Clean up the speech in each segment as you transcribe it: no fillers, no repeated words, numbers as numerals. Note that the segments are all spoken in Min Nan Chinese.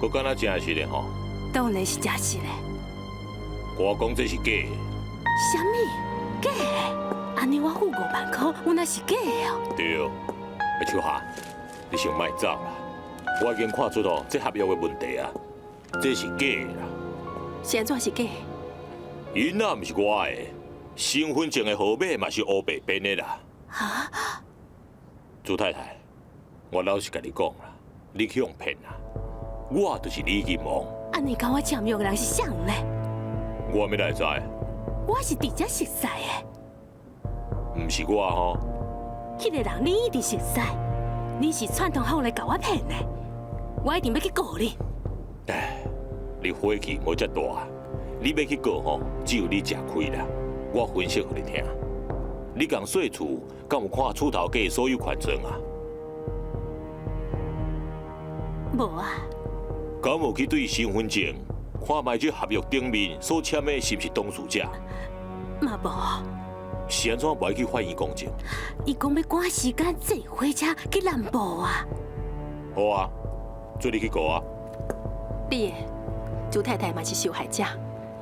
閣敢若誠實的吼。當然是誠實的。我講這是假的。啥物？假的？按呢我付5萬箍，原來是假的哦。對，欸，秋霞，你先莫走啦，我已經看出哦，這合約的問題啊，這是假的啦。是按怎是假的？囡仔毋是我的，身份證的號碼嘛是烏白編的啦。哈？朱太太，我老實共你講啦，你去予騙啦，我就是李金旺。按呢佮我簽約的人是啥人呢？我欲哪會知？我是佇遮熟似的。毋是我吼。彼个人你一定熟似，你是串通好來共我騙的，我一定欲去告你。唉，你火氣無遮大，你欲去告吼，只有你食虧啦。我分析予你聽，你仝稅處敢有看厝頭家所有權狀啊？無啊。敢有去對身份證看覓這合約頂面所簽的是毋是當事者？嘛無。是按怎無愛去法院公證？伊講欲趕時間坐火車去南部啊。好啊，做你去告啊。你的朱太太嘛是受害者，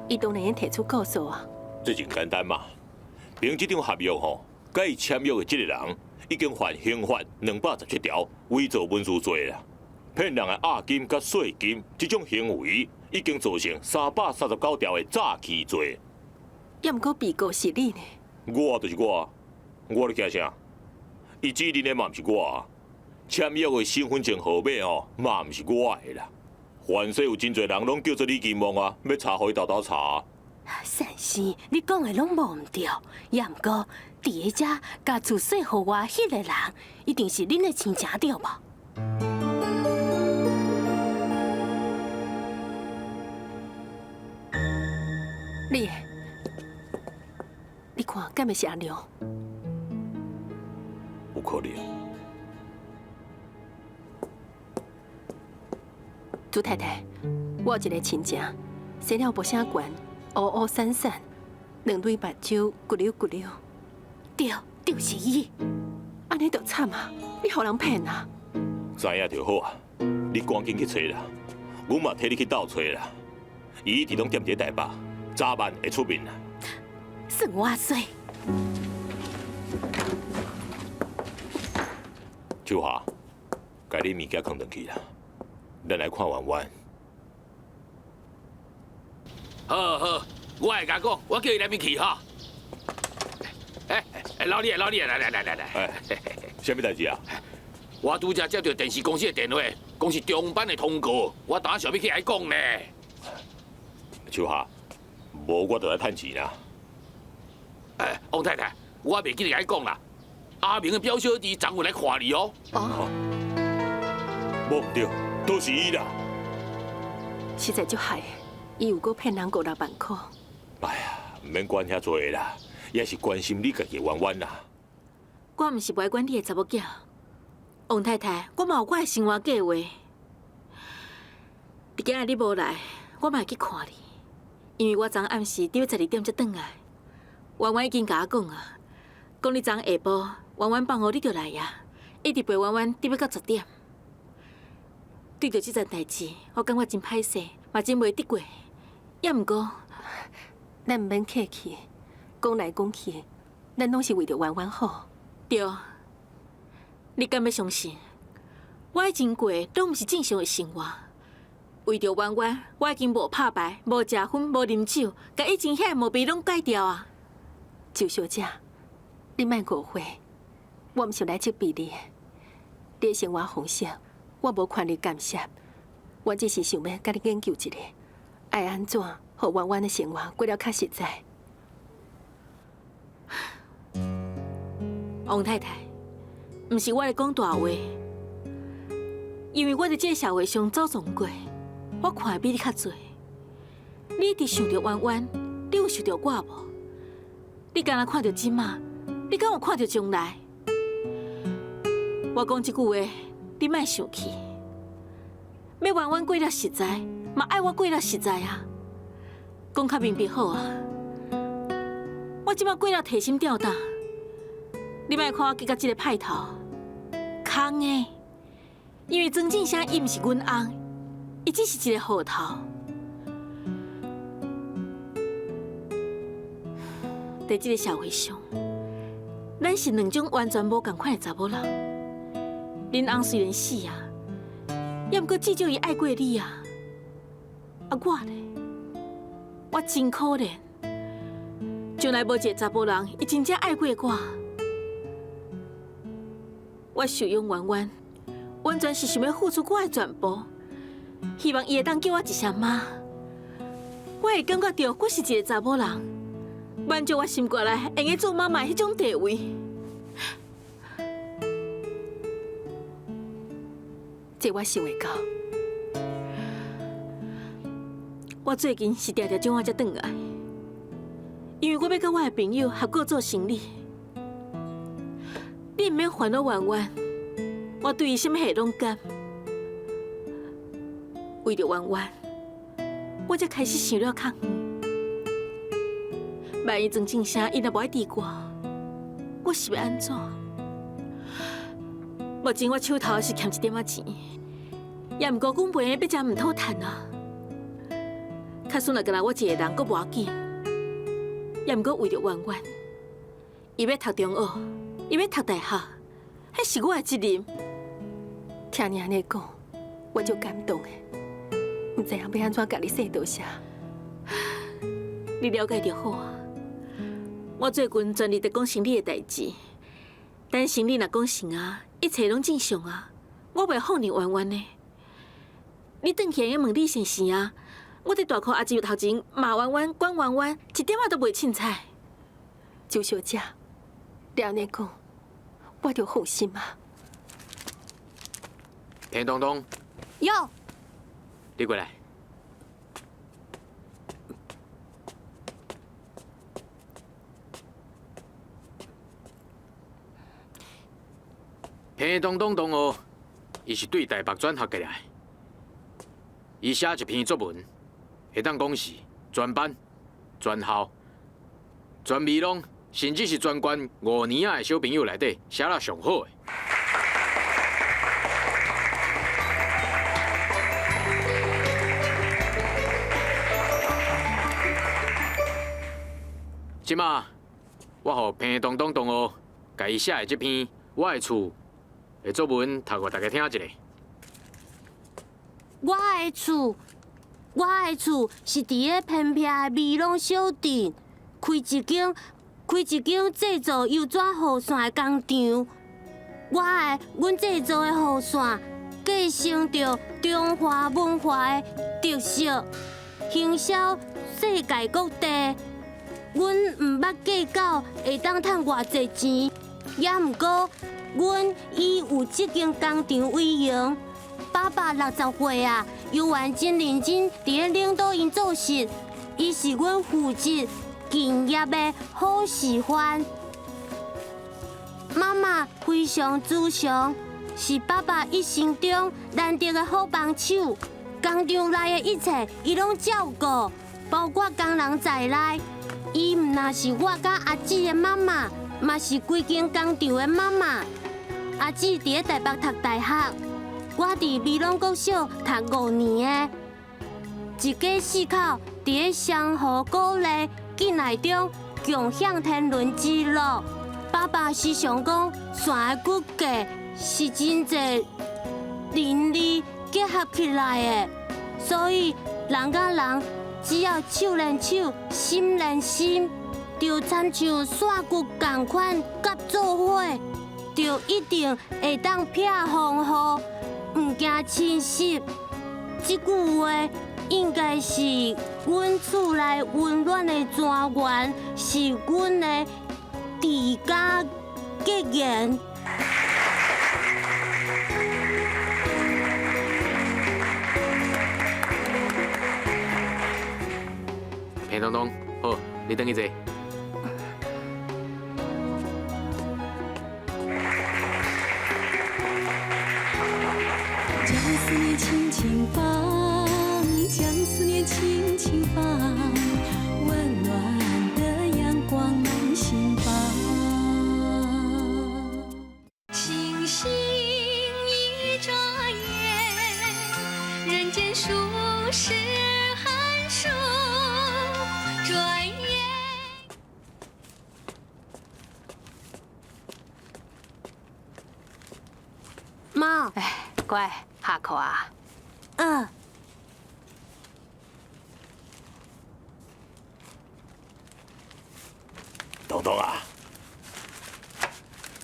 伊當然會提出告訴啊。這真簡單嘛，憑這張合約吼，佮伊簽約的這個人已經犯刑法217條偽造文書罪啦。騙人的押金佮稅金這種行為，已經造成339條的詐欺罪。也毋過被告是你呢？我就是我，我咧驚啥？伊指認的嘛毋是我啊，簽約的身份證號碼吼嘛毋是我的啦。凡勢有真濟人攏叫做李金旺啊，欲查予伊沓沓查。先生，你講的攏無毋對，也毋過佇遮共厝稅予我彼个人，一定是恁的親情對無？你，你看，敢會是阿娘？有可能。朱太太，我有一個親情，生了無啥懸，烏烏散散，兩對目睭骨溜骨溜。對，就是伊。按呢就慘啊！你予人騙啊！知影就好啊！你趕緊去揣啦，阮嘛替你去鬥揣啦。伊一直攏踮佇台北，早晚會出面啦。算我衰。秋霞，共你物件囥轉去啦，咱來看圓圓。好好，我會共講，我叫伊來面去哈。欸欸，老李，老李，來來來來來。欸，啥物代誌啊？我拄才接著電視公司的電話，講是中班的通告，我當想欲去共伊講呢。秋霞，無我就來趁錢啦。欸，王太太，我袂記得共你講啦。阿明的表小弟昨昏來看你哦。哦。無毋對，都是伊啦。實在足害，伊有閣騙人5、6萬箍。哎呀，毋免管遐濟啦，也是關心你家己圓圓啦。我毋是無愛管你的查某囝，王太太，我嘛有我的生活計劃。佇今日你無來，我嘛會去看你，因為我昨暗時佇欲12點才轉來。圓圓已經共我講啊，講你昨下晡圓圓放學你就來啊，一直陪圓圓佇欲到10點。對著這件代誌，我感覺真歹勢，嘛真袂得過。也毋過，咱毋免客氣，講來講去，咱攏是為著圓圓好。對，你敢欲相信？我以前過的攏毋是正常的生活。為著圓圓，我已經無拍牌、無食薰、無啉酒，共以前遐个毛病攏改掉啊！周小姐，你莫誤會，我毋是來責備你的。你的生活方式，我無權利干涉。我只是想欲共你研究一下，愛按怎，予圓圓的生活過了較實在。王太太，毋是我咧講大話，因為我佇這個社會上走傱過，我看的比你較濟。你一直想著圓圓，你有想著我無？你敢若看著這馬，你敢有看著將來？我講這句話，你莫生氣。欲圓圓過了實在，嘛愛我過了實在啊！講較明白好啊！我這馬過了提心吊膽，你莫看我結甲這個派頭，空的，因為莊進聲伊毋是阮翁，伊只是一个户头。伫这个社会上，咱是两种完全无仝款的查某人。恁翁虽然死啊，也毋过至少伊爱过你啊。啊，我呢？我真可怜，从来无一个查甫人，伊真正爱过我。我收养圆圆，完全是想欲付出我的全部，希望伊会当叫我一声妈。我会感觉著，我是一个查某人，满足我心肝内会用做妈妈彼种地位。这我想会到。我最近是定定这样才转来，因为我欲佮我的朋友合伙做生理。你毋免烦恼圆圆，我对伊啥物货拢甘。为著圆圆，我才开始想了较远。万一庄正声伊若无爱挃我，我是欲按怎？目前我手头是欠一点仔钱，也毋过阮袂欲食毋讨趁啊。假使若干焦我一个人，阁无要紧。也毋过为著圆圆，伊欲读中学，伊欲读大学，彼是我的责任。听你按呢讲，我足感动的，毋知影欲按怎共你说多谢。你了解就好啊。我最近全力伫讲生理的代志，等生理若讲成啊，一切拢正常啊，我袂放任圆圆的。你转去会用问李先生啊。我伫大箍阿姊头前骂圆圆、管圆圆，一点仔都袂凊彩。周小姐，你按呢讲，我就放心啊。田东东，哟，你过来。田东东同学，伊是对台北转学过来，伊写一篇作文。会当讲是全班、全校、全美浓，甚至是全县5年仔的小朋友内底写了上好的。这马，我予彭东东同学共伊写的这篇《我的厝》的作文读予大家听一下。我的厝。我的厝是伫咧偏僻的美浓小镇，开一间制造油纸雨伞的工厂。阮制造的雨伞，继承著中华文化的特色，行销世界各地。阮毋捌计较会当趁偌济钱，也毋过，阮以有这间工厂为荣。爸爸60岁啊，犹原真认真伫咧领导𪜶做事。伊是阮负责敬业的好示范。妈妈非常慈祥，是爸爸一生中难得的好帮手。工厂内的一切，伊拢照顾，包括工人在内。伊毋但是我佮阿姊的妈妈，嘛是规间工厂的妈妈。阿姊伫咧台北读大学。我伫美浓国小读5年的，一家四口伫咧相互鼓励、敬爱中共享天伦之乐。爸爸时常讲，伞的骨架是真济人力结合起来的，所以人佮人只要手连手、心连心，就亲像伞骨仝款夹做伙，就一定会当避风雨。毋惊侵袭，这句话应该是阮厝内温暖的泉源，是阮的治家格言。彭东东，好，你转去坐。将思念轻轻放，将思念轻轻放，温暖的阳光满心房。星星一眨眼，人间数媽。哎，乖，下課啊。嗯。東東啊，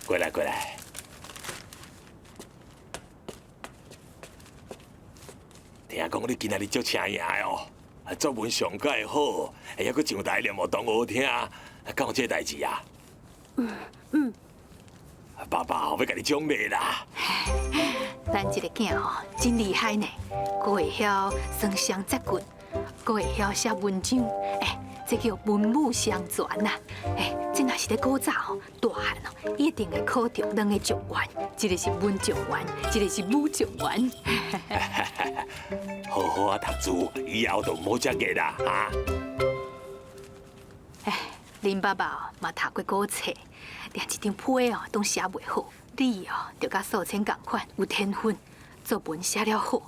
過來過來。聽講你今仔日足請贏的哦，作文上蓋好，會猶閣上台念予同學聽，敢有這個代誌啊？嗯嗯。爸爸欲共你獎勵啦。咱這个囝吼真厲害呢，閣會曉雙雙節骨，閣會曉寫文章，欸，這叫文武雙全呐。欸，這若是咧古早吼，大漢哦，一定會考著兩个狀元，一个是文狀元，一个是武狀元。好好啊，讀書，以後就毋好遮熱啦，哈。欸，恁爸爸嘛讀過古冊，連一張批哦攏寫袂好。你哦，就佮素清仝款，有天分，作文寫了好。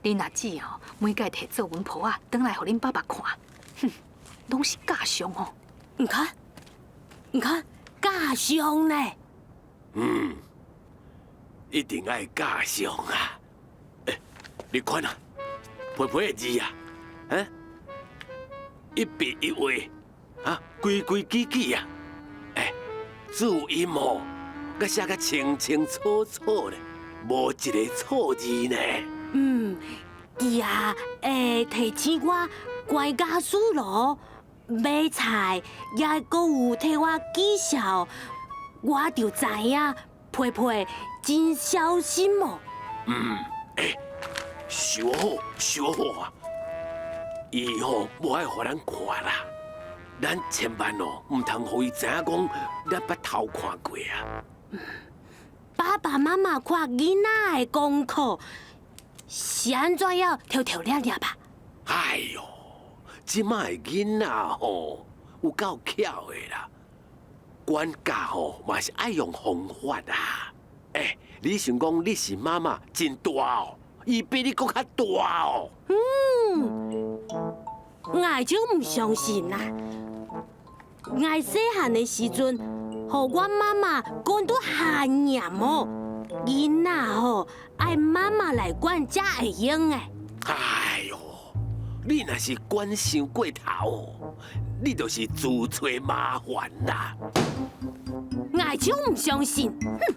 恁阿姊哦，每擺提作文簿仔，轉來予恁爸爸看，哼，攏是假相哦。你看，你看，假相呢？嗯，一定愛假相啊！欸，你看啊，皮皮的字啊，欸，一筆一畫，啊，規規矩矩啊，欸，注音哦，閣寫甲清清楚楚咧，無一个錯字呢。嗯，伊啊，會提醒我關家事囉，買菜，也閣有替我記數，我就知影皮皮真小心哦。嗯，欸，收好，收好啊！伊吼無愛予咱看啦，咱千萬哦，毋通予伊知影講咱捌偷看過啊。爸爸媽媽看囡仔的功課是按怎樣偷偷掠掠吧？哎喲，這擺的囡仔吼有夠巧的啦，管教吼嘛是愛用方法啊。欸，你想講你是媽媽真大哦，伊比你閣較大哦。嗯，𠊎就毋相信啦。𠊎細漢的時陣，予阮媽媽管得遐嚴哦。囡仔吼愛媽媽來管才會用的。哎喲，你若是管傷過頭，你就是自揣麻煩啦。𠊎就毋相信，哼！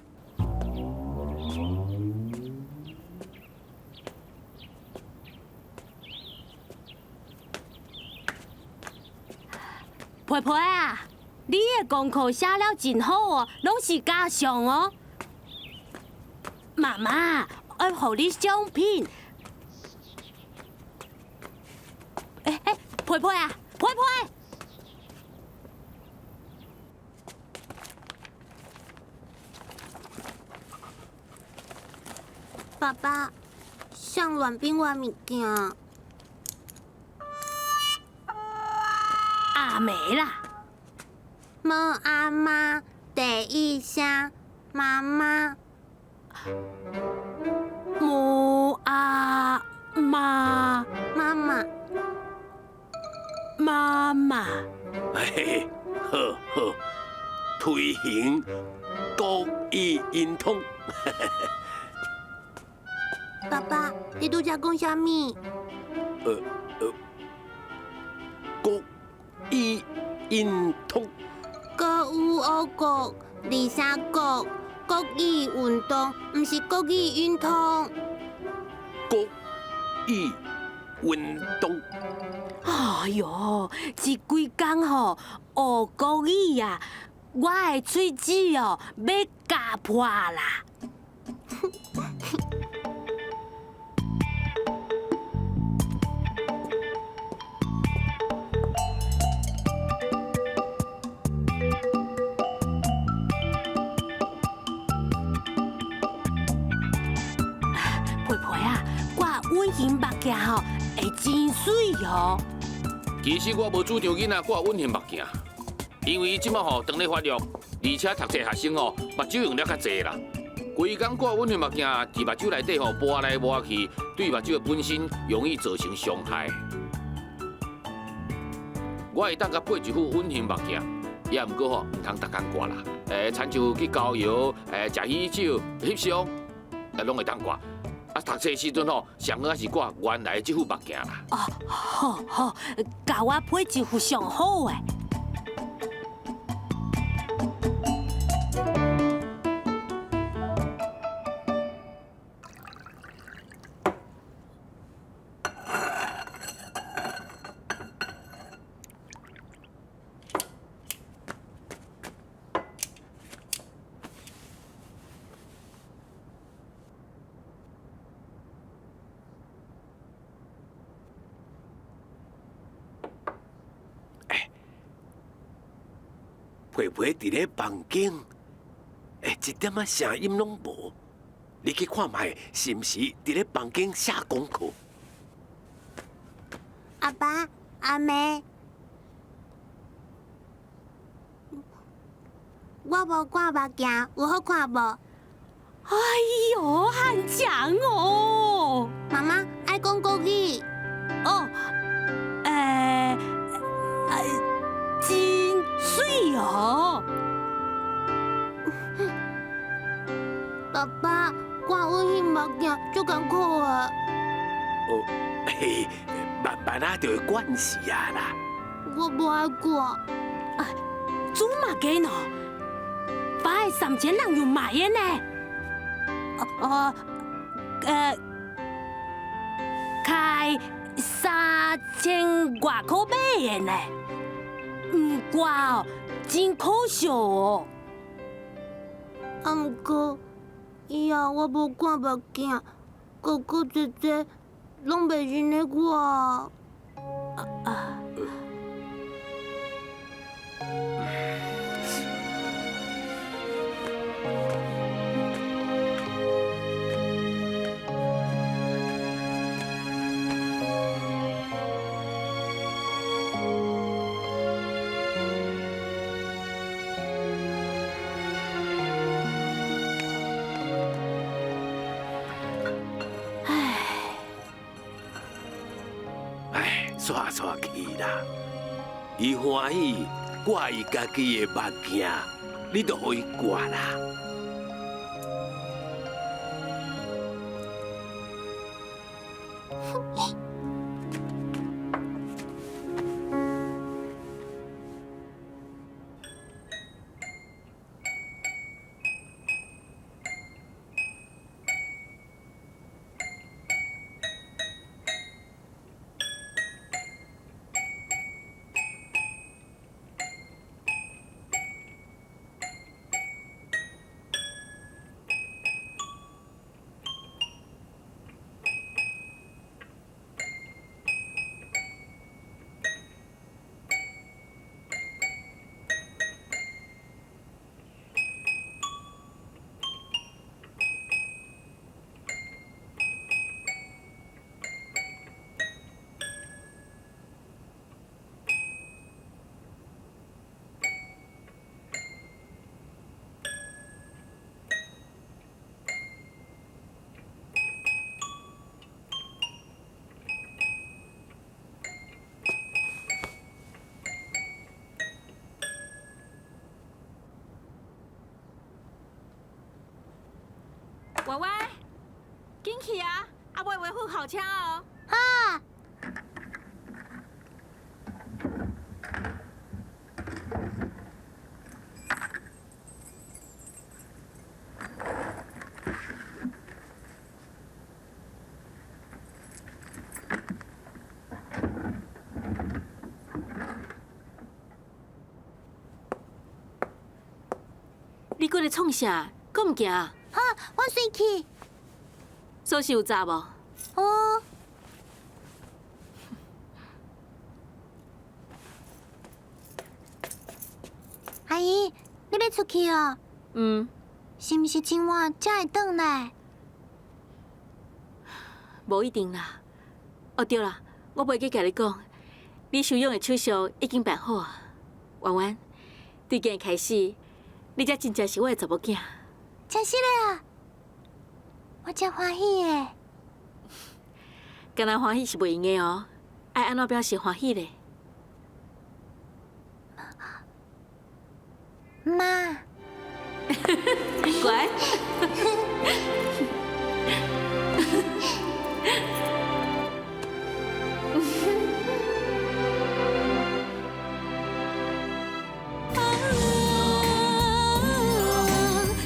皮皮啊，你的功課寫了真好哦，攏是加上哦。媽媽，愛予你獎品。欸欸，皮皮啊，皮皮！爸爸，誰亂變我物件？阿梅啦。無阿媽，第一聲媽媽。無阿媽，媽媽，媽媽。嘿，好好，推行國語運通。爸爸，你拄才講啥物？國語運通。國語學國，二三國。國語運動，毋是國語運通。國語運動。哎喲，這幾工吼學國語啊，我的喙齒哦欲咬破啦。皮皮啊，掛隱形目鏡吼會真媠哦。其實我無主張囡仔掛隱形目鏡，因為伊這馬吼當咧發育，而且讀冊學生吼目睭用了較濟啦。規工掛隱形目鏡，佇目睭內底吼撥來撥去，對目睭的本身容易造成傷害。我會當共配一副隱形目鏡，也毋過吼，毋通逐工掛啦。親像去郊遊、食喜酒、翕相，攏會當掛。啊，讀冊時陣吼，上好還是掛原來這副目鏡啦。哦，好好，共我配一副上好的。皮皮佇咧房間，一點仔聲音攏無。你去看覓，是毋是佇咧房間寫功課？阿爸、阿媽，我無掛目鏡，有好看無？哎喲，漢強哦！媽媽愛講國語。哦，真媠哦！爸爸，掛隱形目鏡足艱苦的。哦，嘿，慢慢仔就會慣勢啊啦。我無愛掛。啊，煮嘛加喏，擺3000人又買的呢。哦，開3000外箍買的呢。毋掛哦，真可惜哦。啊，毋過以後我無掛目鏡，哥哥姐姐攏袂認得我。啊。煞煞去啦！伊歡喜掛伊家己的目鏡，你就予伊掛啦。婉婉，緊去啊！啊，袂袂付校車哦。好。你閣咧創啥？閣毋行？好，我隨去。鎖匙有查無？哦。阿姨，你欲出去哦？嗯。是毋是真晚才會轉來？無一定啦。哦對啦，我袂記共你講，你收養的手續已經辦好啊。婉婉，對今日開始，你才真正是我的查某囝。真實的啊！我真歡喜的。干焦歡喜是袂用的哦，愛按怎表示歡喜咧？媽。乖。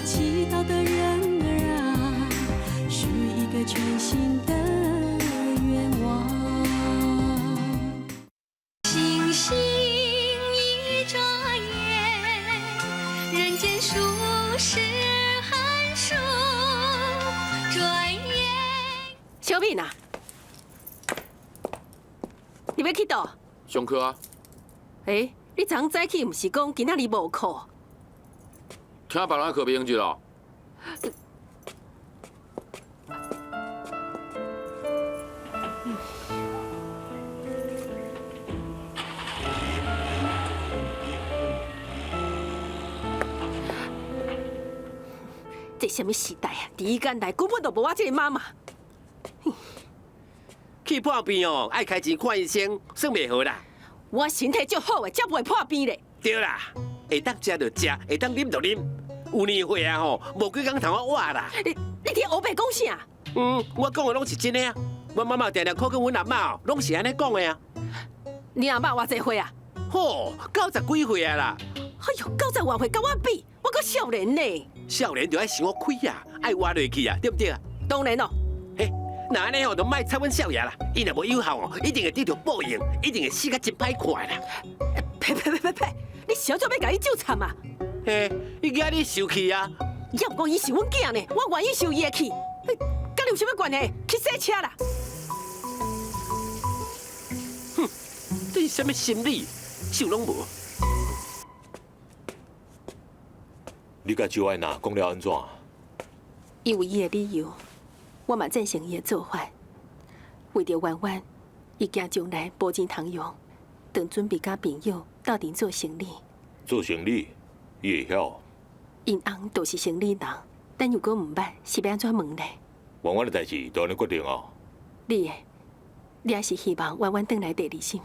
祈禱的人兒啊，許一個全新的願望。星星一眨眼，人間數十寒暑，轉眼。小敏啊，你欲去佗？上課啊！欸，你昨昏早起毋是講今仔日無課？聽別人的課袂用得咯。這啥物時代啊？佇伊間內根本就無我這個媽媽。去破病哦，愛開錢看醫生，算袂好啦。我身體足好的，才袂破病咧。對啦，會當食就食，會當啉就啉。有年歲啊吼，無幾工通我活啦。你佇烏白講啥？嗯，我講的攏是真的啊。阮媽媽定定考緊阮阿嬤，攏是按呢講的啊。你阿嬤偌濟歲啊？吼，90幾歲啊啦。哎喲，90外歲佮我比，我閣少年呢。少年就愛想開啊，愛活落去啊，對毋對啊？當然咯。嘿，若按呢吼，就莫睬阮少爺啦。伊若無有效哦，一定會得著報應，一定會死甲真歹看啦。呸呸呸呸呸！你小怎欲共伊糾纏啊？嘿，伊驚你受氣啊！猶毋過伊是阮囝呢，我願意受伊的氣。佮你有啥物關係？去洗車啦！哼，這是啥物心理？想攏無。你佮周愛娜講了按怎？伊有伊的理由，我嘛贊成伊的做法。為著圓圓，伊驚將來無錢通用，當準備佮朋友鬥陣做生理。做生理，伊會曉？𪜶翁就是生理人，咱如果毋捌，是欲按怎問咧？圓圓的代誌就按呢決定哦。你的，你還是希望圓圓轉來第二心？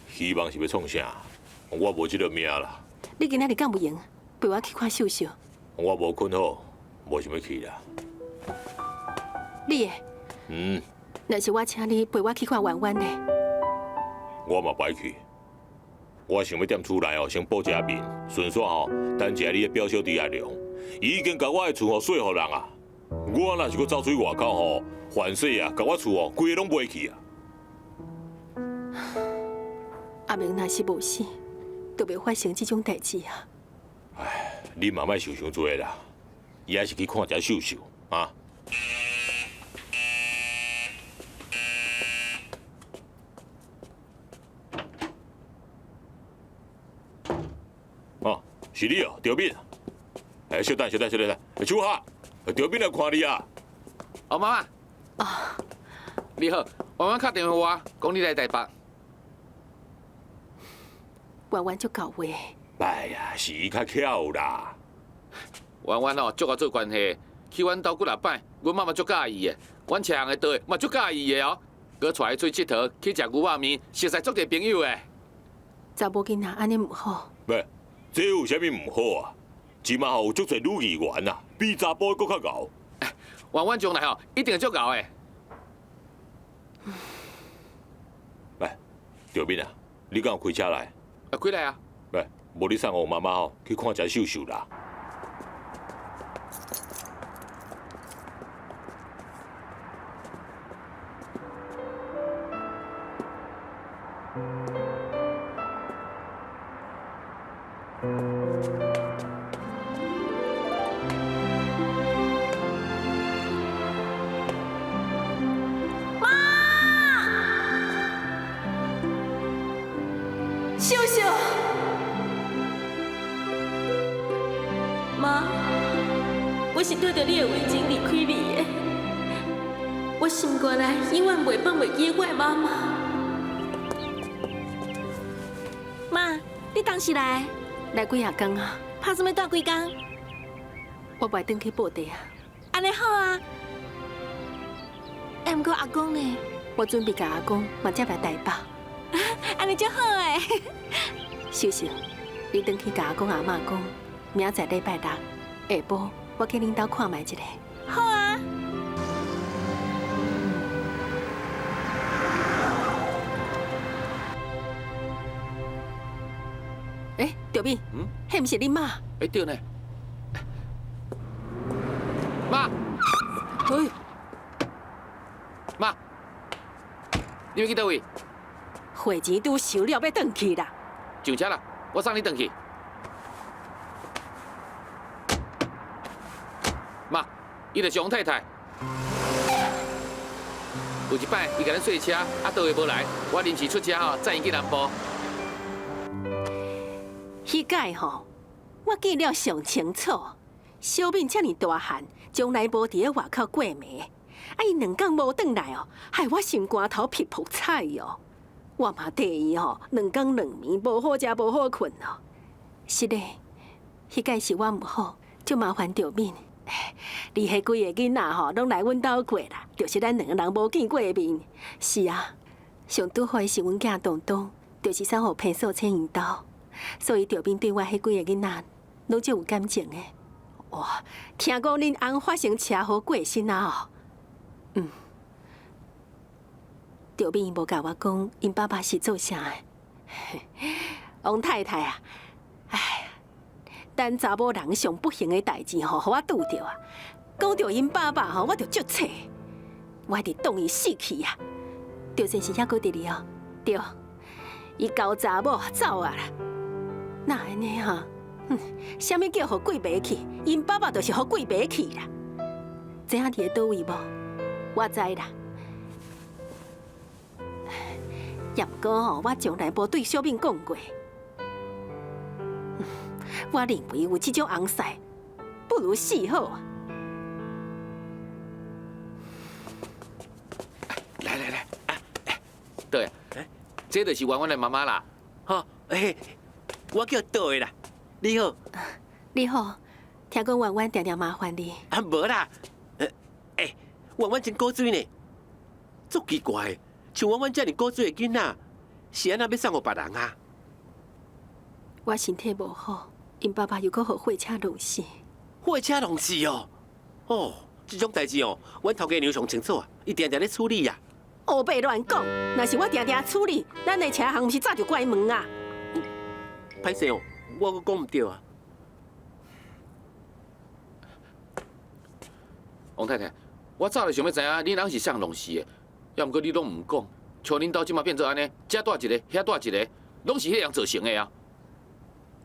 希望是欲創啥？我無這個命啦。你今仔日敢有閒？陪我去看秀秀。我無睏好，無想欲去啦。你的，嗯。若是我請你陪我去看圓圓呢？我嘛不愛去。我想欲踮厝內哦，先報一下面，順紲吼等一下你的表小弟阿良，伊已經共我的厝吼稅予人啊。我若是閣走出去外口吼，犯勢啊，共我厝哦，規个攏賣去啊。阿明若是無死，就袂發生這種代誌啊。唉，你嘛莫想傷濟啦，伊還是去看一下秀秀啊。哦，是你哦，赵敏。哎，稍等，稍等，稍等，秋哈，赵敏來看你啊。哦，媽媽。啊。你好，圓圓敲電話我，講你來台北。圓圓足厚話。哎呀，是伊較巧啦。圓圓哦，足𠢕做關係，去阮兜幾若擺，阮媽嘛足佮意的，阮車行的倒嘛足佮意的哦。閣帶伊出去𨑨迌，去食牛肉麵，熟似足濟朋友的。查某囡仔按呢毋好。喂，這有啥物毋好啊？這馬吼有足濟女議員啊，比查埔閣較𠢕。圓圓將來吼一定會足𠢕的。來，趙敏啊，你敢有開車來？啊，開來啊。來，無你送予媽媽吼去看一下秀秀啦。媽，秀秀，媽，我是對著你的遺囑離開你的，我心肝內永遠袂放袂記我的媽媽。媽，你當時來？來幾仔工啊？拍什麼蹛幾工？我袂轉去報地啊。按呢好啊。欸，毋過阿公呢？我準備共阿公嘛接來台北。按呢足好欸。秀秀，你轉去共阿公阿嬤講，明仔載禮拜六下晡，我去恁兜看覓一下。好啊。欸，著敏，彼毋是恁媽？欸，對呢。媽。喂。媽，你欲去佗位？貨錢拄收了，欲轉去啦。上車啦，我送你轉去。媽，伊就是王太太。有一擺，伊共咱說車，啊，倒會無來，我臨時出車吼，載伊去南部。彼擺吼，我記了上清楚。小敏遮爾大漢，從來無佇咧外口過暝。啊，伊兩工無轉來哦，害我心肝頭噼噗彩哦。我嘛替伊吼，兩工兩暝無好食無好睏哦。是嘞，彼擺是我毋好，就麻煩著敏。你彼幾個囡仔吼，攏來阮兜過啦，就是咱兩個人無見過面。是啊，上拄好的是阮囝東東，就是送予彭素清𪜶兜，所以著敏對我彼幾個囡仔攏足有感情的。哇，聽講恁翁發生車禍過身啊？哦，嗯，著敏伊無共我講，𪜶爸爸是做啥的？王太太啊，哎，咱查某人上不幸的代誌吼，予我拄著啊！講著𪜶爸爸吼，我就足氣，我一直當伊死去啊！趙先生猶閣佇哩哦，對，伊交查某走啊啦，哪會按呢哈？哼，啥物叫予鬼迷去？𪜶爸爸就是予鬼迷去啦。知影佇咧佗位無？我知啦。也毋過吼，我從來無對小敏講過。我認為有這種翁婿，不如死好啊！來來來，啊，對，這就是圓圓的媽媽啦。吼，欸，我叫杜的啦。你好，你好，聽講圓圓定定麻煩你。啊，無啦，欸，圓圓真古錐呢，足奇怪，像圓圓遮爾古錐的囡仔，是按怎欲送予別人啊？我身體無好，𪜶爸爸又閣予貨車撞死。貨車撞死哦，哦，這種代誌哦，阮頭家娘上清楚啊，伊定定咧處理啊。烏白亂講，若是我定定處理，咱的車行毋是早就關門啊？歹勢哦。我閣講毋對啊！王太太，我早就想欲知影恁翁是啥弄死的，抑毋過你攏毋講，像恁兜這馬變做按呢，遮蹛一個，遐蹛一個，攏是彼個人造成的啊！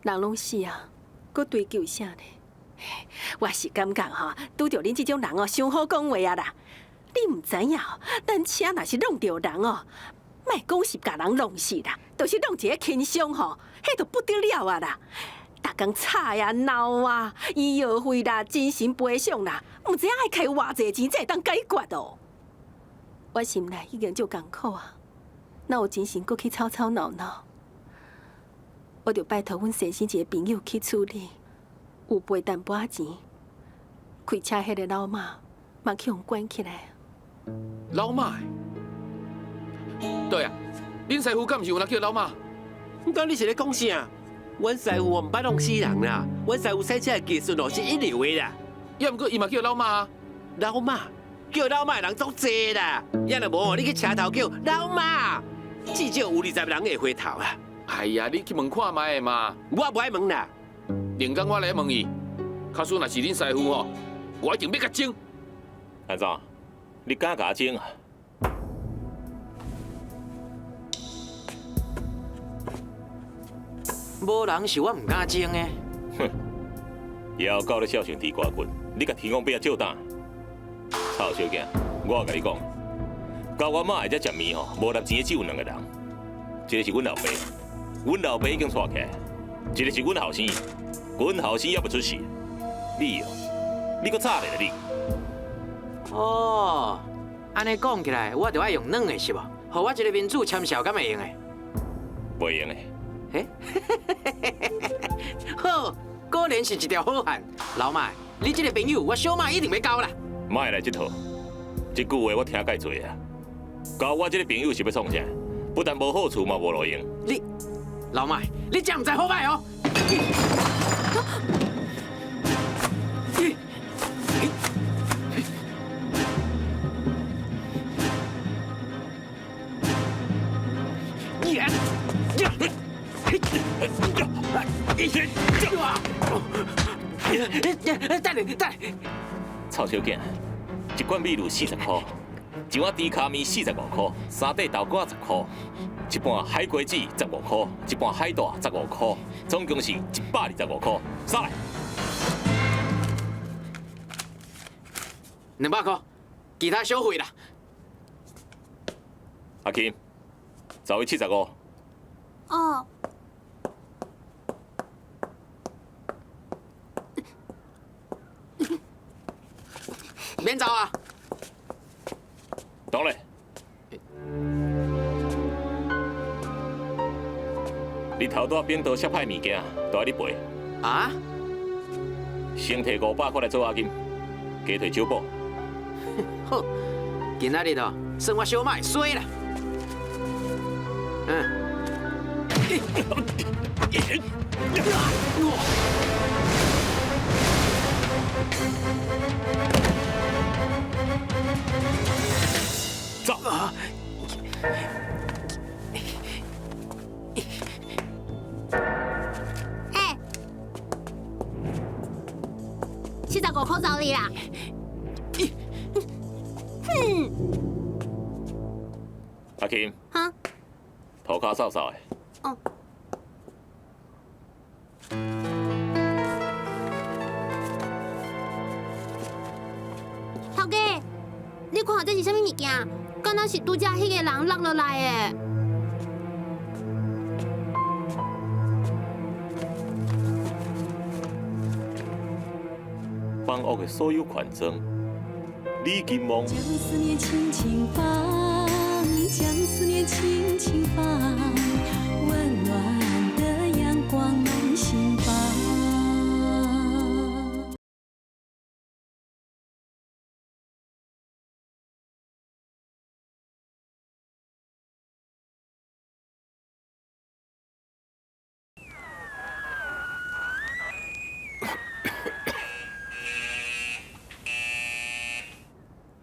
人攏死啊，閣追究啥呢？我是感覺吼，拄著恁這種人哦，傷好講話啊啦！你毋知影，咱車若是弄著人哦，莫講是共人弄死啦，就是弄一個輕傷吼，彼就不得了啊啦！逐工吵啊鬧啊，醫藥費啦，精神賠償啦，毋知影愛開偌濟錢才會當解決哦。我心內已經足艱苦啊，哪有精神閣去吵吵鬧鬧？我就拜託阮先生一個朋友去處理，有賠淡薄仔錢，開車彼個老媽嘛去予關起來。老媽？對啊，恁師傅敢毋是有人叫老媽？敢你是咧講啥？阮師傅毋捌弄死人啦，阮師傅賽車的技術哦是一流的啦。抑毋過伊嘛叫老媽啊？老媽叫老媽的人足濟啦，抑若無你去車頭叫老媽，至少有20人會回頭啊。哎呀，你去問看覓的嘛。我無愛問啦。另工我來問伊，假使若是恁師傅吼，我一定欲共爭。按怎？你敢共我爭啊？無人是我毋敢爭的。哼，枵狗咧孝順豬肝骨，你共天公伯仔借膽？臭小囝，我共你講，交我媽會遮食麵吼，無納錢的只有兩個人，一個是阮老爸，阮老爸已經娶起來；一個是阮後生，阮後生猶未出世。你哦，你閣早咧你。哦，按呢講起來，我就愛用軟的是無？予我一個面子簽數敢會用的？袂用的。欸，好，果然是一條好漢。老麥，你這個朋友，我小馬一定欲交啦。莫來這套，這句話我聽蓋濟啊。交我這個朋友是欲創啥？不但無好處，嘛無路用。你，老麥，你真毋知好歹哦。等下，等下。臭小囝，一罐米露40箍，一碗猪跤面45箍，三块豆干10箍，一盘海瓜子15箍，一盘海带15箍，总共是125箍。杀来。200箍，其他小费啦。阿金，找伊75。哦。免走啊！等咧。你头拄仔变刀摔歹物件，都爱你赔。啊？先提500块来做押金，加提酒保。好，今仔日哦，算我小马衰啦。嗯。走！哎，75箍找你啦！哼！阿金，哈？涂跤扫扫的。哦。头家，你看这是啥物物件？敢若是拄才彼个人落落来的。房屋的所有权状，李金梦。将思念轻轻放，将思念轻轻放，温暖的阳光满心房。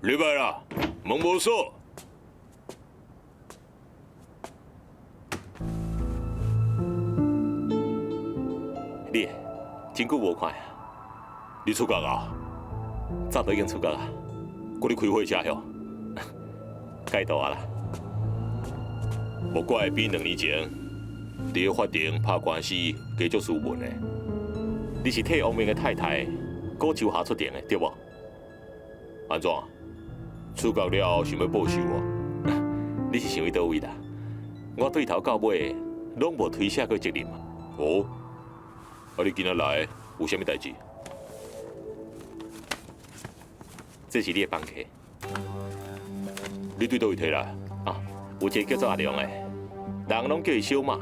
入来啦，门无锁。你真久无看啊！你出国啊？早就已经出国啊！阁咧开火车哟？该到啊啦！无怪比2年前，伫法庭拍官司，加足斯文的。你是替王明的太太郭秋霞出庭的，对无？按怎？出国了后想欲报仇哦？你是想去佗位啦？我对头到尾拢无推卸过责任嘛。哦，啊你今仔来有啥物代志？这是你的房客。你对佗位提来？啊，有一个叫做阿良的，人拢叫伊小马，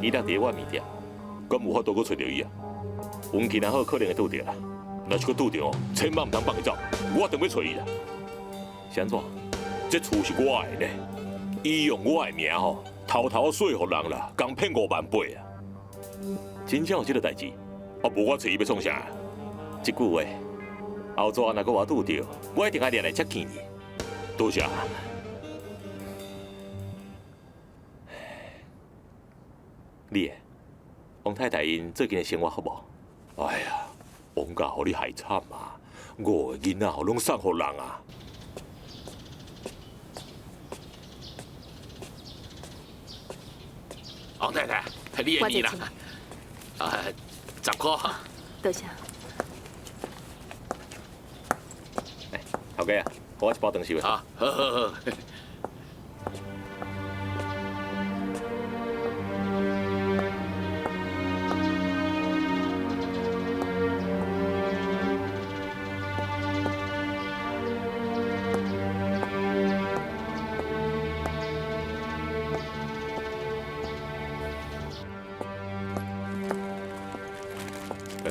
伊落伫我面店，敢有法度阁揣著伊啊？运气若好，可能会拄著啦。若是阁拄著，千万毋通放伊走，我当欲揣伊啦。是按怎？这厝是我的呢，伊用我的名吼，偷偷说服人啦，共骗5万8啊！真正有这个代志？啊，无我揣伊欲创啥？这句话，后逝若阁我拄著，我一定爱掠来才见伊。多谢。你，王太太𪜶最近的生活好无？哎呀，王家予你害惨啊！5个囡仔吼拢送予人啊！王太太，你的面啦，啊，10箍。多谢。哎，头家啊，予我一包长寿的。啊，好好好。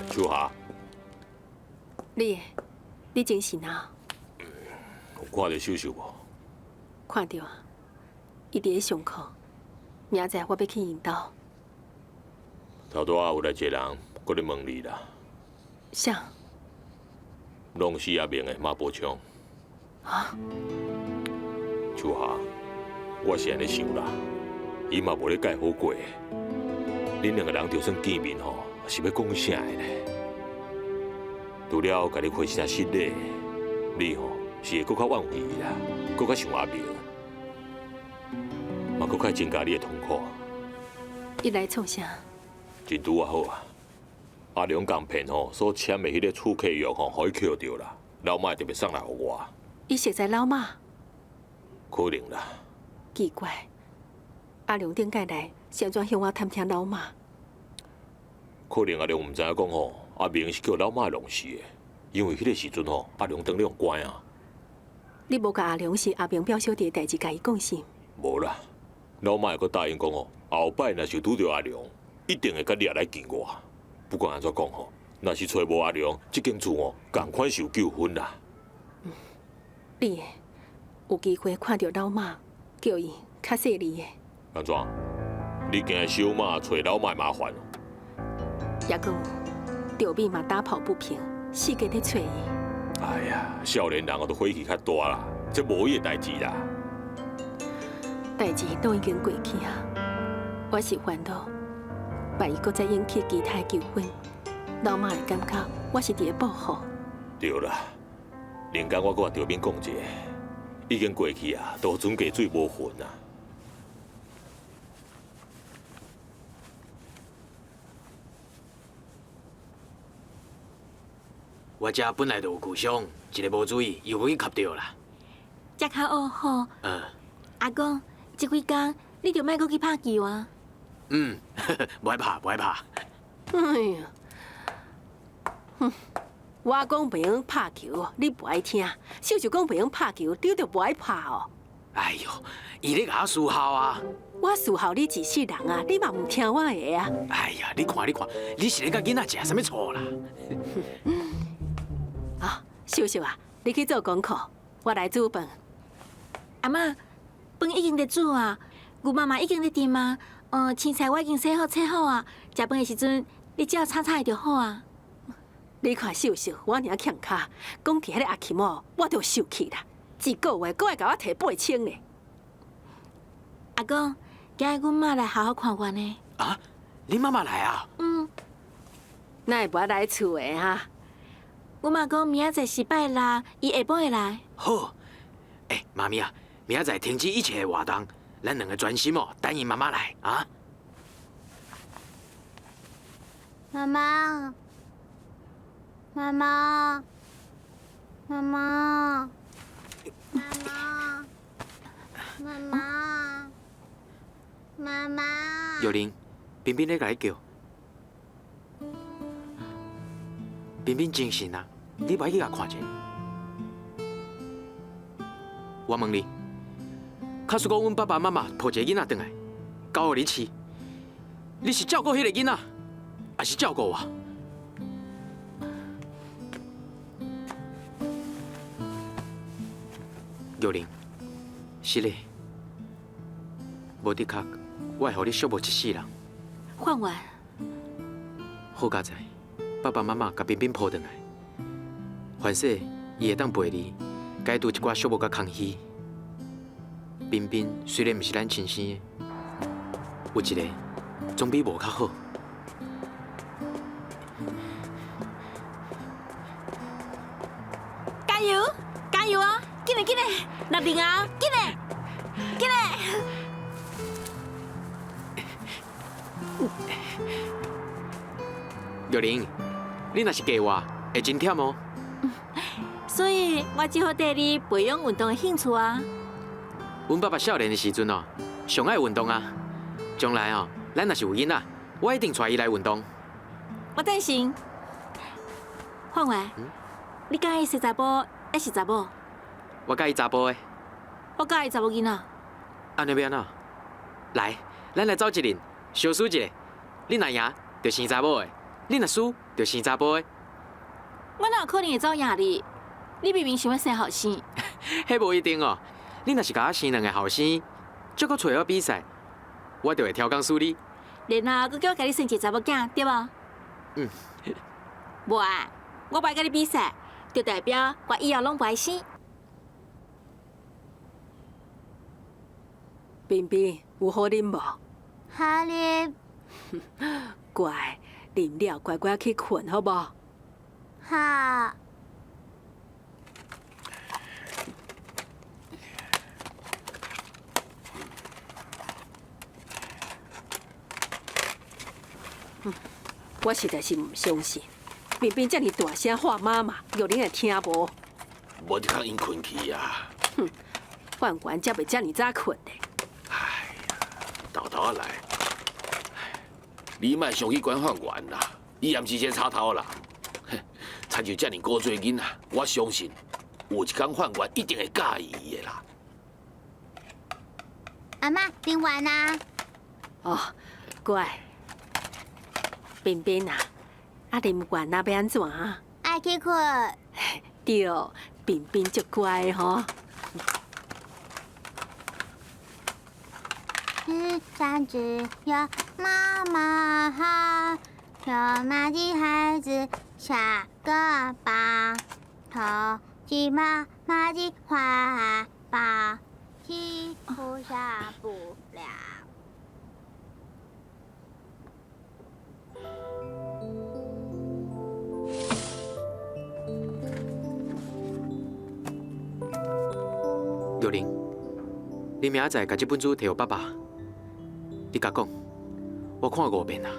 秋霞，你精神啊？有看到秀秀无？看到啊，伊伫咧上课。明仔载我欲去𪜶兜。頭拄仔有來一個人，閣咧問你啦。啥？弄死阿明的馬步槍。啊？秋霞，我是按呢想啦，伊嘛無咧佮伊好過。恁兩個人就算見面吼，是欲講啥的呢？除了共你開聲失禮，你吼是會閣較怨恨伊啦，閣較想阿明，嘛閣較增加你的痛苦。伊來創啥？真拄仔好啊！阿良共騙吼所簽的彼个處客約吼，予伊抾著啦，老媽會特別送來予我。伊熟似老媽？可能啦。奇怪，阿良頂擺來是按怎向我探聽老媽？可能阿良毋知影講吼，阿明是叫老媽弄死的，因為彼个時陣吼，阿良當咧予關啊。你無共阿良是阿明表小弟的代誌，共伊講是？無啦，老媽會閣答應講吼，後擺若是拄著阿良，一定會佮你來見我。不管按怎講吼，若是揣無阿良，這間厝吼，仝款是有糾紛啦。你有機會看著老媽，叫伊較細膩的。按怎？你驚小媽揣老媽麻煩？抑閣有，著米嘛打抱不平，四界咧揣伊。哎呀，少年人哦，都火氣較大啦，這無伊的代誌啦。代誌都已經過去啊，我是煩惱，萬一閣再引起其他糾紛，老媽會感覺我是佇咧報復。對啦，靈剛我閣共著敏講一下，已經過去啊，都準加水無痕啊。我遮本來就有舊傷，一个無注意又閣去磕著啦。這較學好。嗯。阿公，這幾工你就莫閣去拍球啊。嗯，無愛拍，無愛拍。哎呀，哼，我講袂用拍球，你無愛聽；秀秀講袂用拍球，你就無愛拍哦。哎喲，伊咧共我思考啊。我思考你一世人啊，你嘛毋聽我的啊。哎呀，你看，你看，你是咧共囡仔食啥物醋啦？啊，秀秀啊，你去做功課，我來煮飯。阿嬤，飯已經佇煮啊，牛肉嘛已經佇炖啊。青菜我已經洗好切好啊。食飯的時陣，你只要炒炒就好啊。你看秀秀，我爾欠跤，講起彼個阿琴哦，我就受氣啦。一個月閣愛共我提8000呢。阿公，今日阮媽來好好看我呢。啊，你媽媽來啊？嗯。哪會無愛來厝的哈？阮媽講明仔載是拜六，伊下晡會來。好，欸，媽咪啊，明仔載停止一切的活動，咱兩个專心哦，等伊媽媽來啊。媽媽，媽媽，媽媽，媽媽，媽媽，媽媽。玉玲，彬彬咧共你叫，彬彬精神啊，你欲去共看者。我問你，假使講阮爸爸媽媽抱一个囡仔轉來，交予你飼，你是照顧彼個囡仔，還是照顧我？玉玲，是嘞，無的確，我會予你寂寞一世人。范員，好佳哉，爸爸媽媽共彬彬抱轉來，凡勢伊會當陪你解除一寡寂寞佮空虛。彬彬雖然毋是咱親生的，有一個總比無較好。加油，加油啊！緊來緊來，六零啊，緊來，緊來！玉玲，你若是嫁我，會真忝哦。所以我只好對你培養運動的興趣啊。阮爸爸少年的時陣哦，上愛運動啊。將來哦，咱若是有囡仔，我一定帶伊來運動。我贊成。范員，你佮意生查埔抑是查某？我佮意查埔的。我佮意查某囡仔。按呢欲按怎？來，咱來走一輪，相輸一下。你若贏，就生查某的；你若輸，就生查埔的。我哪有可能會走贏你？你明明想欲生後生。彼無一定哦。你若是共我生兩个後生，再閣揣我比賽，我就會超工輸你。然後閣叫我共你生一個查某囝，對無？嗯。無啊，我無愛佮你比賽，就代表我以後攏無愛生。冰冰有好啉無？好啉。乖，啉了乖乖去睏，好無？好。我實在是毋相信，冰冰遮爾大聲喊媽媽，玉玲會聽無？無就較𪜶睏去啊！哼，范元才袂遮爾早睏咧。哎呀，沓沓仔來，你莫傷去管范元啦，伊也毋是一個賊頭人。親像遮爾古錐囡仔，我相信有一工范元一定會佮意伊的啦。阿嬤，啉完啊？哦，乖。冰冰啊，啊啉完啊，欲按怎啊？愛去睏。對，冰冰足乖吼。世上只有媽媽好，有媽的孩子像個寶，投進媽媽的懷抱，幸福下不了。玉玲，你明仔載共這本書提予爸爸，你共講，我看五遍啊。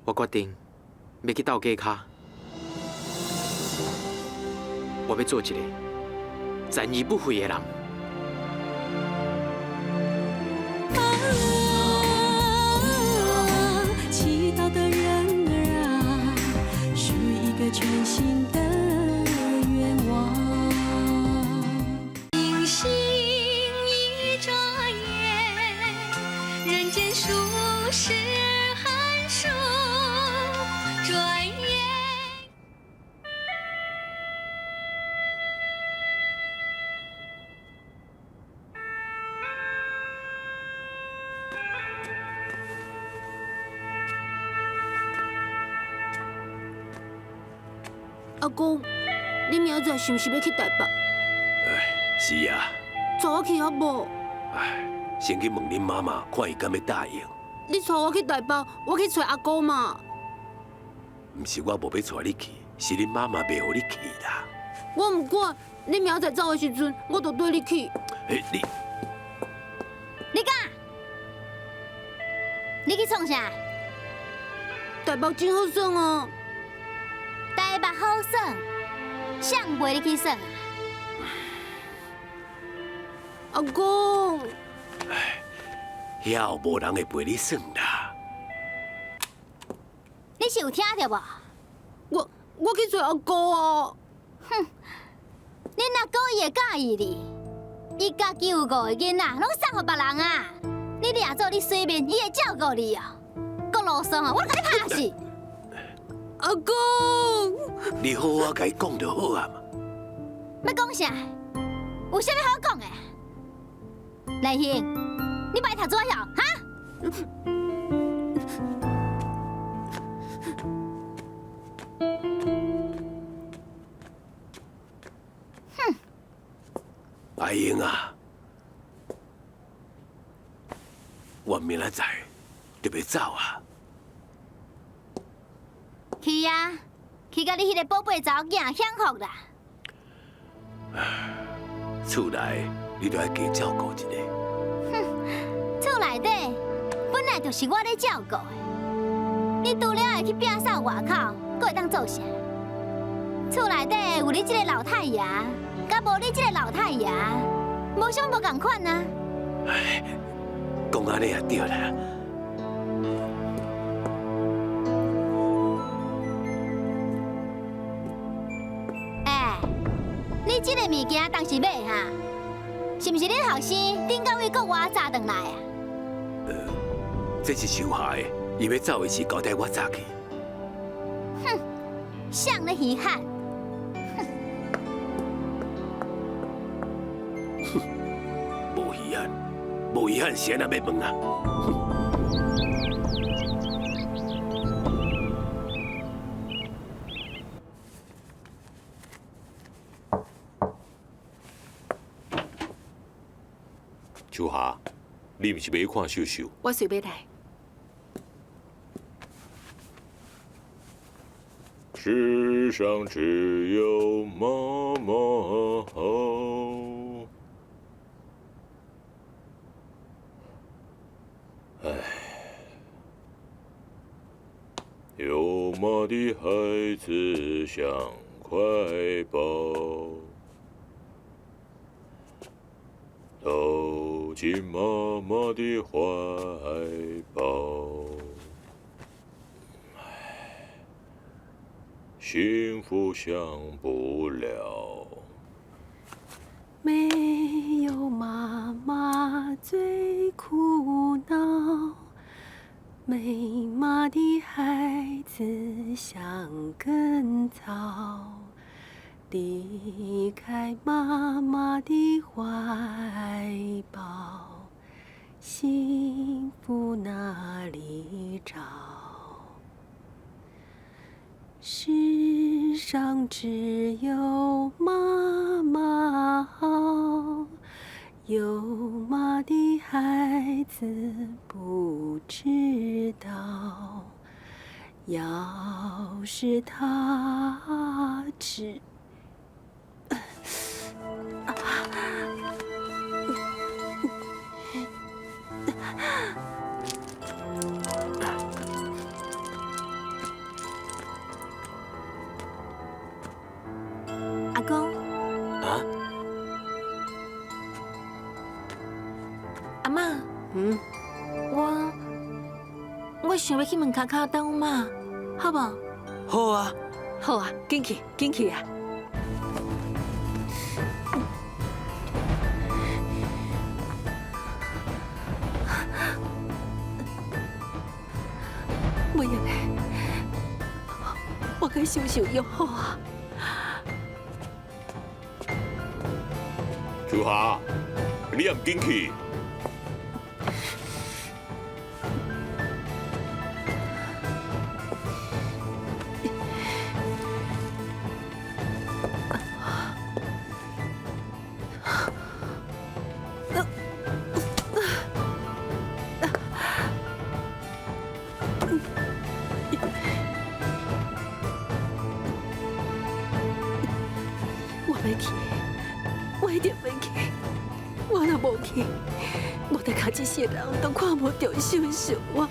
我決定欲去鬥假跤，我欲做一个殘而不廢的人。祈禱的人兒啊，許一個全新的願望。星星一眨眼，人間數十寒暑，轉眼。阿公，你明仔載是毋是欲去台北？哎，是啊。帶我去好無？哎，先去問恁媽媽，看伊敢欲答應。你帶我去台北，我去揣阿公嘛。毋是我無欲帶你去，是恁媽媽袂予你去啦。我毋管，你明仔載走的時陣，我就綴你去。欸，你，你敢？你去創啥？台北真好耍啊！台北好耍，誰陪你去耍啊？阿公，哎，遐無人會陪你耍啦。你是有聽著無？我去揣阿哥啊！哼，恁阿哥伊會佮意你，伊家己有五个囡仔，攏送予別人啊！你掠做你水面，伊會照顧你哦。閣囉嗦啊，我共你拍死！阿公，你好好共伊講就好啊嘛。欲講啥？有啥物好講的？蘭馨，你欲讀怎曉？哈？哼！阿英啊，我明仔載就欲走啊。去啊，去共你彼個寶貝查某囝享福啦！厝內你著愛加照顧一下。哼，厝內底本來就是我咧照顧的。你除了會去摒掃外口，閣會當做啥？厝內底有你這個老太爺，佮無你這個老太爺，無啥無仝款啊！唉，講按呢也對啦。欸，你這個物件當時買哈？是毋是恁後生頂個月國外紮轉來啊？這是收下的，伊欲走的時交代我紮去。哼，誰咧稀罕？哼！無遺憾是按怎欲問啊？秋霞，你毋是欲去看秀秀？我隨欲來。世上只有媽媽好。唉，有媽的孩子像塊寶，投進媽媽的懷抱。幸福享不了。沒有媽媽最苦惱，沒媽的孩子像根草，離開媽媽的懷抱，幸福哪裡找？世上只有媽媽好，有媽的孩子不知道，要是他知。阿公，啊？阿嬤，嗯，我想欲去門跤跤等阮媽，好無？好啊，好啊，緊去，緊去啊！袂用的，我共秀秀約好啊。秋霞，你也毋緊去？我欲去，我一定欲去。我若無去，我得靠這世人都看無著秀秀我。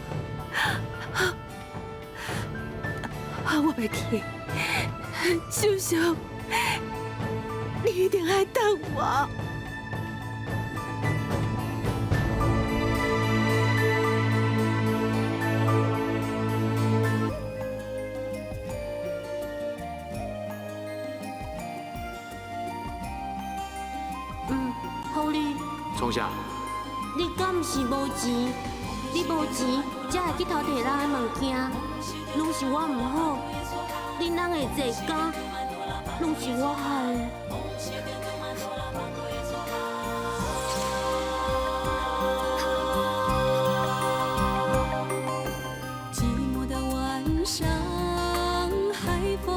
啊！我欲去，秀秀，你一定愛等我。嗯，予你。創啥？你敢毋是無錢？你無錢才會去偷提人的物件，攏是我毋好。恁翁會坐監，攏是我害的。寂寞的晚上，海風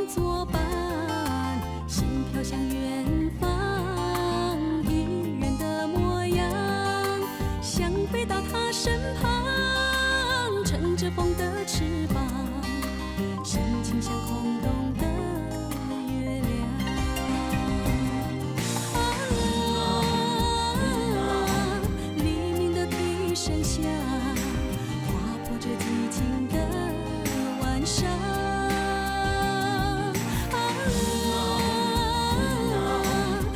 作伴，心飄向遠方，一人的模樣，想飛到他身旁，乘著風的翅膀，心情像空洞的月亮。啊，黎明的笛聲響，劃破這寂靜的晚上。啊，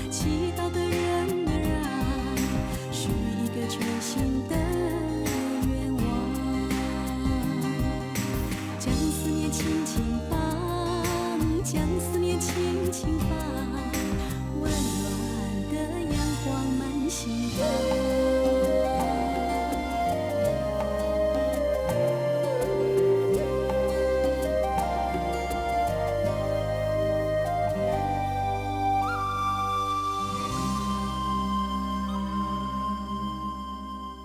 祈禱的人兒啊，許一個全新